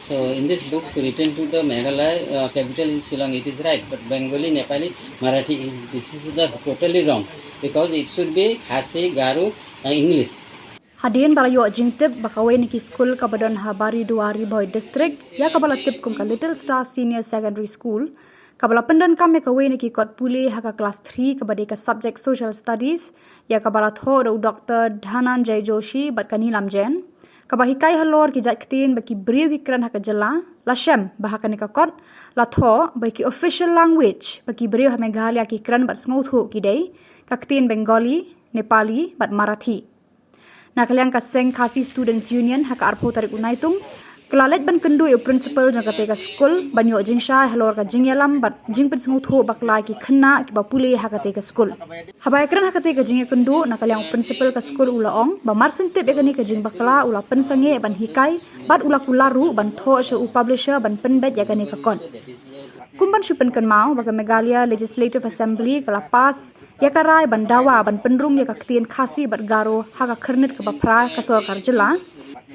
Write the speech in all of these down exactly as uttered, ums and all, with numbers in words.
So in this books written to the Meghalaya uh, capital is Shillong, it is right, but Bengali, Nepali, Marathi is, this is the totally wrong, because it should be Khasi, Garo, uh, English. Hadien ba la ïoh jingtip ba kawei na ki skul kaba don ha Bari Duari, Bhoi District, ïa kaba la tip kum ka Little Star Senior Secondary School, kaba la pyndonkam ïa kawei na ki kot pule ha ka class three kaba dei ka subject Social Studies, ïa kaba la thoh da u Doctor Dhananjay Joshi bad ka Neelam Jain, kaba hikai halor ki jait ktien ba ki briew ki kren ha ka jylla, la shem ba ha kane ka kot la thoh ba ki official language ba ki briew ha Meghalaya ki kren bad sngewthuh ki dei ka ktien Bengali, Nepali bad Marathi. Na ka liang ka seng Khasi Students Union ha ka arphew tarik u Naitung, ka la leit ban kynduh ïa u principal jong katei ka skul ban ïoh jingshai halor ka jingïalam bad jingpynsngewthuh bakla ïa ki khynnah kiba pule ha katei ka skul. Haba ïakren ha katei ka jingïakynduh, na ka liang u principal ka skul u la ong ba mar syn tip ïa kane ka jingbakla u la pynsangeh ban hikai bad u la kular ruh ban thoh sha u publisher ban pynbeit ïa kane ka kot. Kum ban shu pynkynmaw ba ka Meghalaya Legislative Assembly ka la pass ïa ka rai ban dawa ban pynrung ïa ka ktien Khasi bad Garo ha ka khyrnit kaba phra ka sorkar jylla,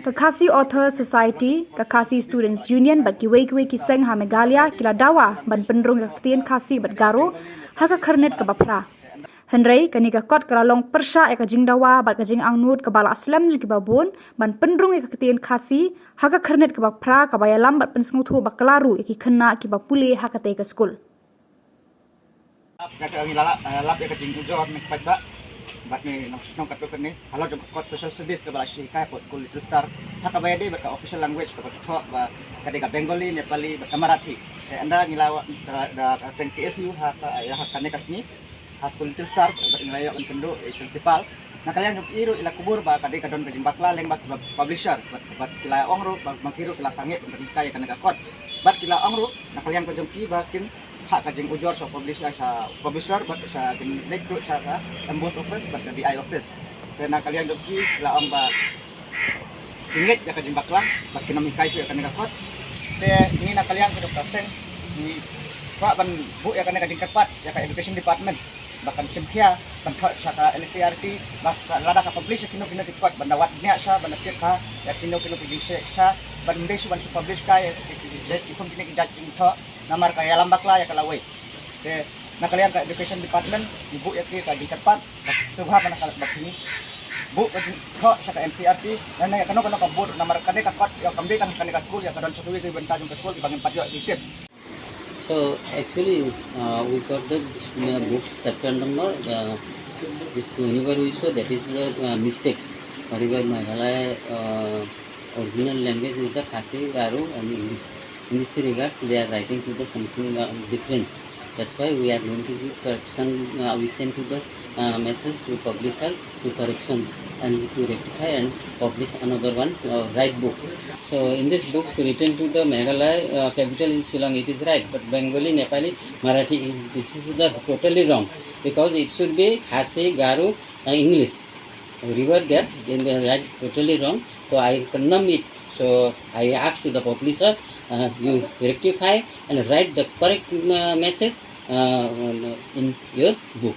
ka Khasi Authors Society, ka Khasi Students Union bad kiwei kiwei ki seng ha Meghalaya ki la dawa ban pynrung ïa ka ktien Khasi bad Garo ha ka khyrnit kaba phra. Hynrei kane ka kot ka la long pyrshah ïa ka jingdawa bad ka jingangnud kaba la slem jong kiba bun ban pynrung ïa ka ktien Khasi ha ka khyrnit kaba phra, kaba ïalam bad pynsngewthuh bakla ruh ïa ki khynnah kiba pule ha katei ka skul. Ap ka, ka ngi la lap, eh, lap ïa ka jingujor ne paidbah. Bad ngi nang shnong katto katne halor jong ka kot Social Studies kaba la shu hikai hapoh skul Little Star, ha kaba ïadei bad ka official language kaba ki thoh ba ka dei ka Bengali, Nepali bad ka Marathi. Te ynda ngi la wan da, da ka seng K S U ha ka, ïa ha kane ka sngi ha skul Little Star, bad ngi la ïoh ban kynduh ïa i principal. Na ka liang jong ki ruh i la kubur ba ka dei ka don ka jingbakla lyngba ki publisher, bad, bad ki la ong ruh ba ma ki ruh ki la sangeh ban hikai ïa kane ka kot. Bad ki la ong ruh na ka liang ka jong ki ba kin phah ka jingujor sha publisher, sha publisher bad sha kin leit ruh sha ka M B O S office bad ka D I office. Te na ka liang jong ki la ong ba ki ngeit ïa ka jingbakla bad kin ym hikai shuh ïa kane ka kot. Te ngi na ka liang ka dok ka seng ngi kwah ban buh ïa kane ka jingkyrpad ïa ka Education Department ba kan shim khia ban thoh sha ka N C E R T ba ka, lada ka publish ïa kino kino ki kot ban da wad bniah sha, ban da tip bha ïa kino kino ki jingshai sha, ban ym dei shuh ban shu publish kai ïa ki, ki, ki, ki kum kine ki jait jingthoh namar ka ïalam bakla ïa ka lawei. Te na ka liang ka Education Department ngi buh ïa ki ka jingkyrpad bad sngewbha ban ka, bad ngi buh ka jingthoh sha ka N C E R T, na, na kano kano ka board, namar kane ka kot ïa kam dei tang kane ka skul, ïa ka don sha kiwei kiwei bynta jong ka skul kiba ngim pat ïoh jingtip. So actually, uh, we got the, uh, book chapter number, uh, this twenty-four we show, that is the, uh, mistakes. Whatever Meghalaya, uh, original language is the Khasi, Garo and English. In this regards, they are writing to the something, uh, difference. That's why we are going to give correction, uh, we send to the, uh, message to publisher to correction and to rectify and publish another one, uh, right book. So in this books written to the Meghalaya, uh, capital is Shillong, it is right, but Bengali, Nepali, Marathi is, this is the totally wrong, because it should be Khasi, Garo, uh, English. Revert that, then they write totally wrong. So I condemn it. So I ask to the publisher, uh, you rectify and write the correct, uh, message, uh, in your book.